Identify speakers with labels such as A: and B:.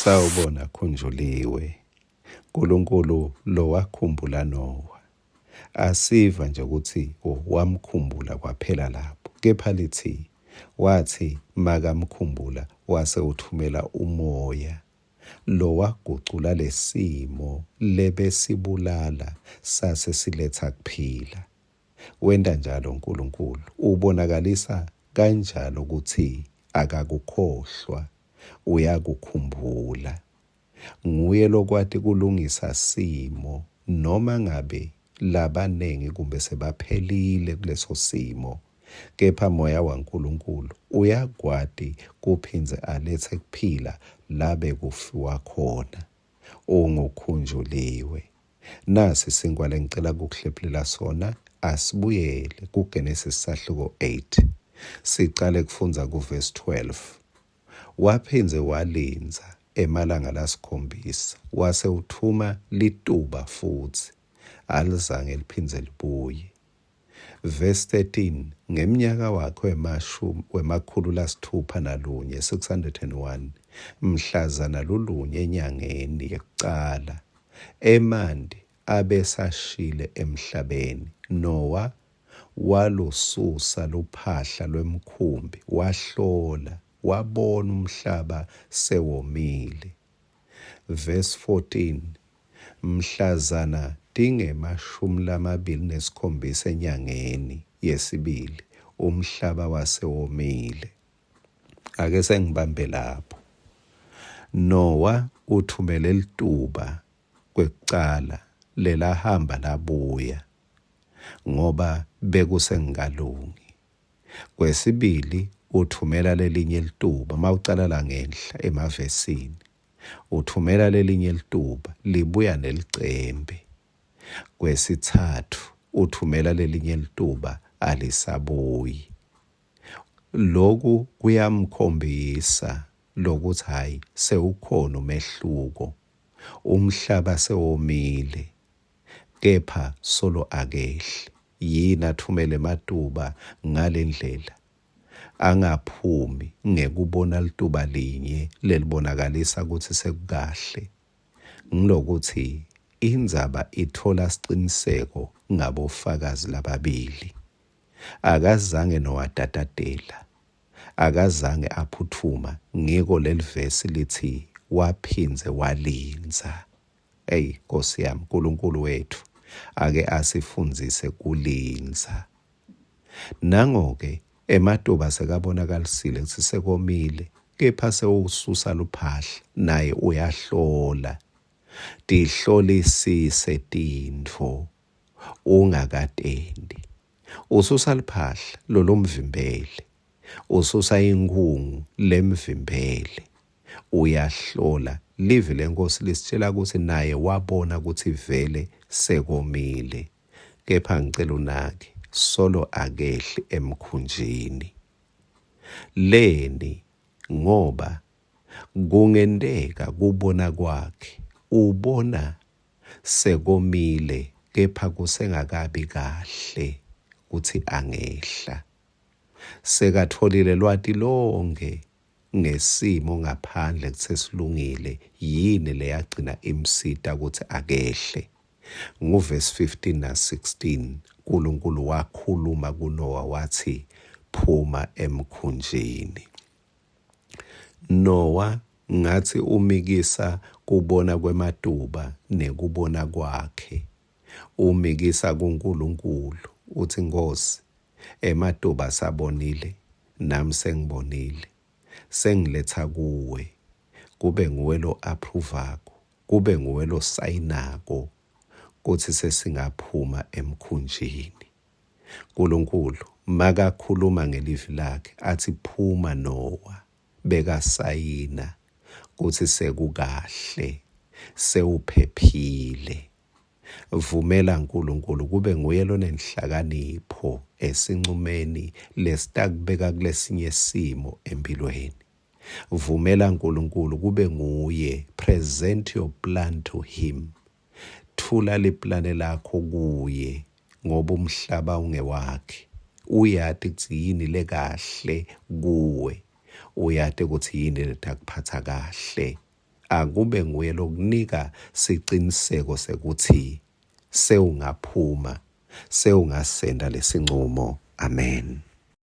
A: Sawubona Khunjuliwe. Nkulunkulu lowakhumbula Nowa. Asiva nje kutsi wamkhumbula kwaphela lapho, kepha litsi watsi makamkhumbula wase uthumela umoya lowagucula lesimo lebesibulala sase siletsa kuphila. Wenta njalo Nkulunkulu, ubonakalisa kanjalo kutsi akakukhohlwa, uyakukhumbula. Nguye lokwati kulungisa simo noma ngabe labanengi kumbe sebaphelile kuleso simo, kepha Moya waNkulunkulu uyakwati kuphindze aletse kuphila la bekufiwa khona. Ungukhunjuliwe. Nasi sinkwa lengicela kukuhlephulela sona, asibuyele kuGenesis sahluko 8. Sicale kufundza kuvesi 12. Waphindze walindza emalanga lasikhombisa, wase utfuma lituba futsi, alizange liphindze libuye. Verse 13, Ngemnyaka wakhe wemashumi 601, 601, mhlazana lulunye enyangeni yekucala, emanti abesashile emhlabeni, Nowa Walususa luphahla lwemkhumbi, wahlola, wabona umhlaba sewomile. Verse 14, Mhlazana tinge-27 enyangeni yesibili, umhlaba wase womile. Ake sengibambe lapho. Nowa uthumele lituba kwekucala lelahamba labuya. ngoba bekusengikalungi. Kwesibili, uthumela lelinye lituba, mawucala la ngenhla emavesini, uthumela lelinye lituba libuya nelicembe. Kwesitsatfu, uthumela lelinye lituba alisabuyi. Loku kuyamkhombisa lokuthi hhayi sewukhona umehluko, umhlaba sewomile. Kepha solo akehli. Yini atfumele ematuba ngalendlela? Angaphumi ngekubona lituba linye lelibonakalisa kutsi sekukahle. Ngilokutsi indzaba itfola siciniseko ngabofakazi lababili. Akazange nowatatatela. Akazange aphutfuma ngiko lelivesi litsi waphindze walindza. Eyi Nkosi yami, Nkulunkulu wetfu ake asifundzise kulindza. Nango-ke ematuba sekabonakalisile kutsi sekomile, kepha sewususa luphahla, naye uyahlola. Tihlolisise tintfo ungakatenti. Ususa luphahla lolumvimbele, ususa inkhungu lemvimbele. Uyahlola. Livi leNkhosi lisitshela kutsi naye wabona kutsi vele sekomile. Kepha ngicela unake, solo akehli emkhunjini. Leni? Ngoba kungenteka kubona kwakhe ubona sekomile kepha kusengakabi kahle kutsi angehla. Sekatfolile lwati lonkhe ngesimo ngaphandle kutsi silungile yini leyagcina imsita kutsi akehle. Nguvesi 15 na 16 Nkulunkulu wakhuluma kuNowa watsi phuma emkhunjini. Nowa ngatsi umikisa kubona kwematuba nekubona kwakhe. Umikisa kuNkulunkulu utsi Nkhosi ematuba sabonile nami sengibonile sengiletsa kuwe kube nguwe lo approvako kube nguwe lo sayinako kutsi sesingaphuma emkhunjini. Nkulunkulu makakhuluma ngelivi lakhe atsi phuma Nowa bekasayina kutsi sekukahle sewuphephile. Vumela Nkulunkulu kube nguye lonenhlakanipho esincumeni lesitakubeka kulesinye simo empilweni. Vumela Nkulunkulu kube nguye, present your plan to him. Thula liplane lakho kuye ngoba umhlaba ungewakhe. Uyati kutsi yini lekahle kuwe. Uyati kutsi yini letakuphatsa kahle. Akube nguye lokunika siciniseko sekutsi sewungaphuma, sewungasenta lesincumo. Amen.